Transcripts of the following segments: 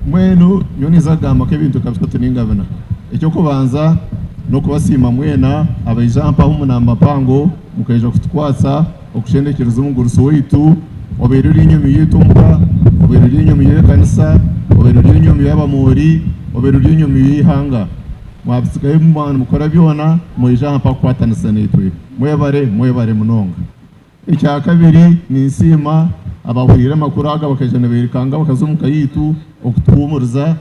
Mbwenu nyowe ninza kugamba nk'ebintu nka bishatu ninga bina. Eky'okubanza n'okubasiima mwena abaija aha mpaho omu mpango mukaija kutukwatsa okushendekyereza omugurusi waitu obaire ori enyomyo yaitu omuka, obaire ori enyomyo y'ekanisa, obaire ori enyomyo y'abamoori, obaire ori enyomyo y'eihanga. Mwabitsigayo mwaba nimukora byona mwaija aha mpaho kukwatanisa naitwe. Mwebare, mwebare munonga. Ekyakabiri, ninsiima abahuriire amakuru aga bakaija nibairukanga bakaza omu ka yaitu okutuhuumuriza.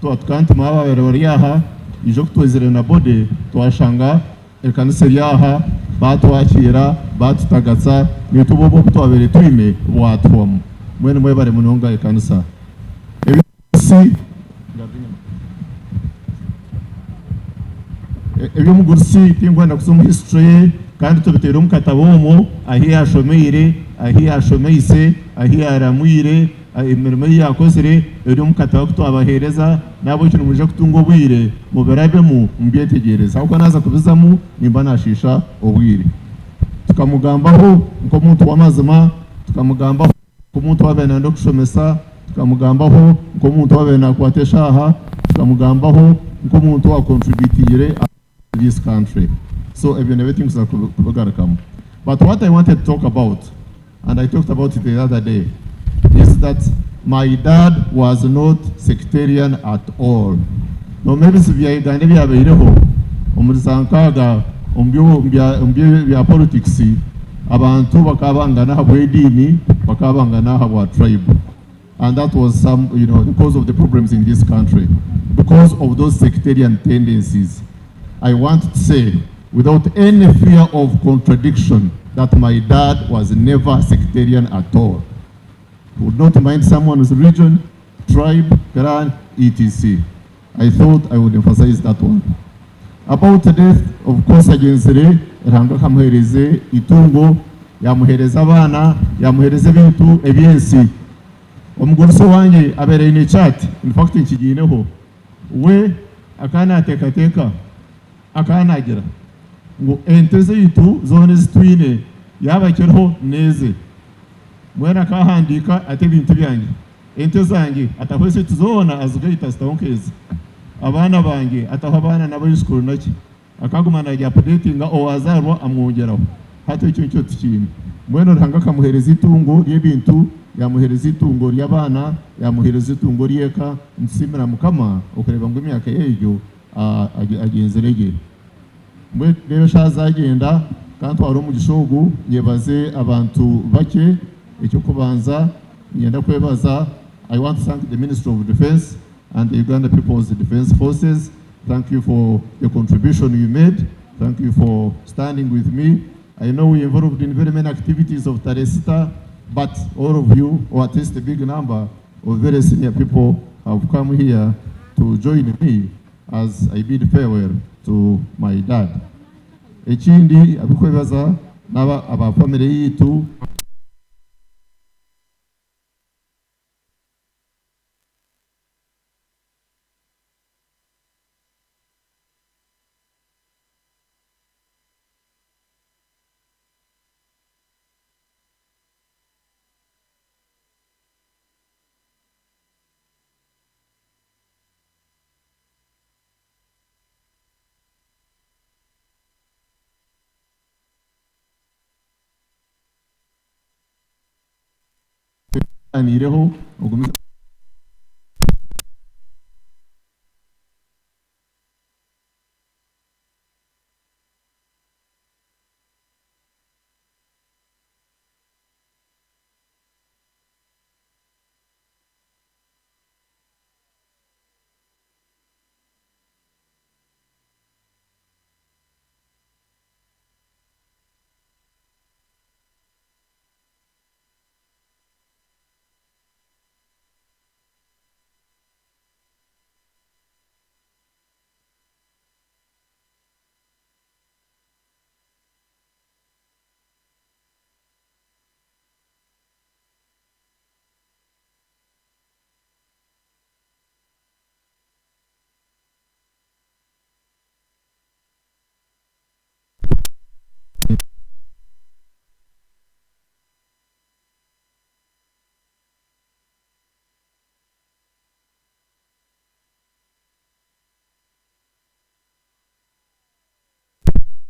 Twatuka nti mwaba ababaire bari aha, ijo ku twaizire na body twashanga ekanisa eri aha, baatwakiira, baatutagatsa, naitwe obwoba obu twabaire twine bwatuhwamu. Mbwenu mwebare munonga ekanisa. Eby'omugurusi Eby'omugurusi tinkwenda kuza omu history ye kandi tubiteire omu katabo omwo ahu yaashomeire, ahu yaashomeise, ahu yaaramwire, emirimo ei yaakozire eri omu katabo aku twabaheereza n'ahabw'ekyo nimwija kutunga obwire mubirabemu mubyetegyereze ahabw'okuba naaza kubizamu nimba naashiisha obwire. Tukamugambaho nk'omuntu w'amazima, tukamugambaho. Nk'omuntu owaabaire naayenda okushomesa, tukamugambaho nk'omuntu owaabaire naakwata eshaaha, tukamugambaho nk'omuntu owa contributingire this country. So ebyo nabyo tinkuza kubigarukamu. But what I wanted to talk about, and I talked about it the other day, is that my dad was not sectarian at all. Noomanya ebizibu bya Uganda ebyabaireho omuri za nkaaga omu bya politics, Abantu bakaba bangana ahabw'ediini, bakaba bangana ahabwa tribe and that was some you know the cause of the problems in this country because of those sectarian tendencies. I want to say without any fear of contradiction that my dad was never sectarian at all. He would not mind someone's region, tribe, clan, etc. I thought I would emphasize that one. About death, of course agyenzire, Ruhanga akamuheereza eitungo, yaamuheereza abaana, yaamuheereza ebintu eby'ensi. Omugurusi owangye abaire aine chart, in fact nkigiineho, we akaba naateekateeka, akaba naagira ngu ente zaitu zoona ezi twine yaaba akiriho n'eze. Mbwenu akahandiika ati ebintu byangye. Ente zangye ataho ezaitu zoona azigaita azitaho nk'eze. Abaana bangye ataho abaana n'abaijukuru naki. Akaguma naagi updatinga owaazaarwa amwongyeraho. Hati ekyo nikyo tukiine. Mbwenu Ruhanga akamuheereza eitungo ry'ebintu, yaamuheereza eitungo ry'abaana, yaamuheereza eitungo ry'eka. Nitusiimira Mukama okureeba ngu emyaka ye egyo agyenzire gye. Mbwenu reero eshaaha zaagyenda, ka ntware omugisha ogu nyebaze abantu bakye. Eky'okubanza niinyenda kwebaza, I want to thank the Ministry of Defence and the Uganda People's Defence Forces, thank you for the contribution you made, thank you for standing with me. I know we involved in very many activities of Taresita, but all of you, or at least a big number of very senior people have come here to join me as I bid farewell to my dad. Ekindi abikwebaza naba aba family yitu. Tugaaniireho ogumize.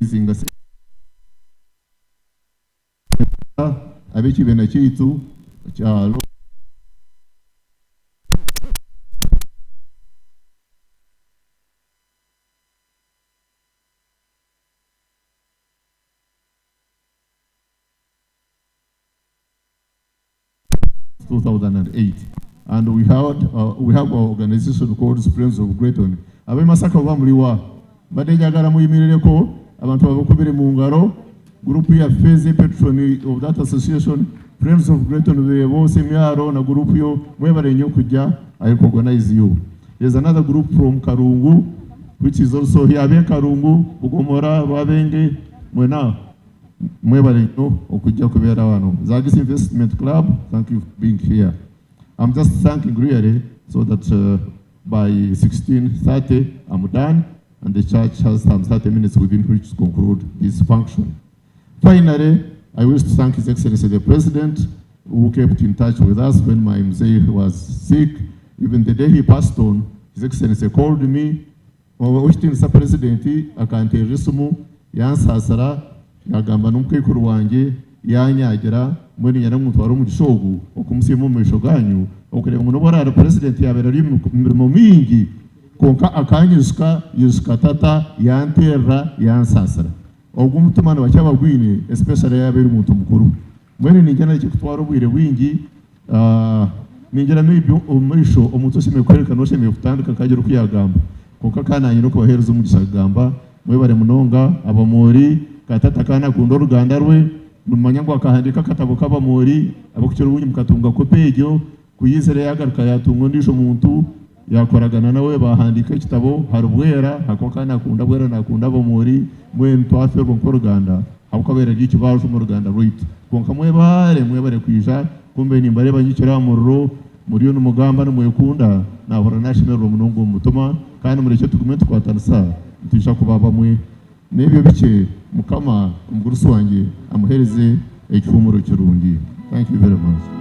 Izinga ab'ekibiina kyaitu kya 2008 and we had we have our organization called Friends of Greaton. Ab'e Masaka oba muri wa? Mbadde njagala muyimirireko abantu babakubire mu ngaro. Group yaffe ze patron of that association Friends of Greaton bebo Semyaro na group yo mwebale nnyo kujja I recognize you. There's another group from Karungu which is also here ab'e Karungu, Bugomora, Lwabenge mwena Mwebale nnyo okujja kubeera wano. Zagis Investment Club, thank you for being here. I'm just thanking really so that by 16:30 I'm done and the church has some 30 minutes within which to conclude this function. Finally, I wish to thank His Excellency the President who kept in touch with us when my mzee was sick. Even the day he passed on, His Excellency called me Ow'ekitiinisa Purezidenti akanteerera esimu yansaasira, yaagamba n'omukaikuru wangye yaanyaagira, mbwenu niinyenda ngu ntware omugisha ogu okumusiima omu maisho gaanyu okureeba ngu n'obu araabe Purezidenti yaabaire ari omu mirimo mingi kwonka akanyijuka, yaijuka tata, yanteerera, yansaasira. Ogwo omutima nibakye abagwine especially yaaba eri muntu mukuru. Mbwenu ningira narekye kutwara obwire bwingi, ningira maybe omu maisho omuntu oshemereire kworeka niwe oshemereire kutandika akagira oku yagamba. Kwonka ka nanye n'okubahereza omugisha kugamba, mwebare munonga Abamoori, ka tata ka nakunda oruganda rwe, nimumanya ngu akahandiika akatabo k'Abamoori, ab'okukira obwingi mukatunga kopi egyo, ku yaizire yagaruka yatunga ondiijo muntu yakoragana nawe bahandiika ekitabo hari Bwera, ahakuba ka nakunda Bwera nakunda Abamoori, mbwenu twafeerwa nk'oruganda. Ahabw'okuba abaire ari ekibaju omu ruganda rwaitu. Kwonka mwebare, mwebare kwija, kumbe nimbareeba nyikire aha muriro, muriyo nimugamba nimwekunda, naahurira naashemererwa munonga omu mutima, kandi murekye tugume nitukwatanisa, nitwija kuba bamwe. N'ebyo bikye, Mukama omugurusi wangye amuheereze ekihuumuro kirungi. Thank you very much.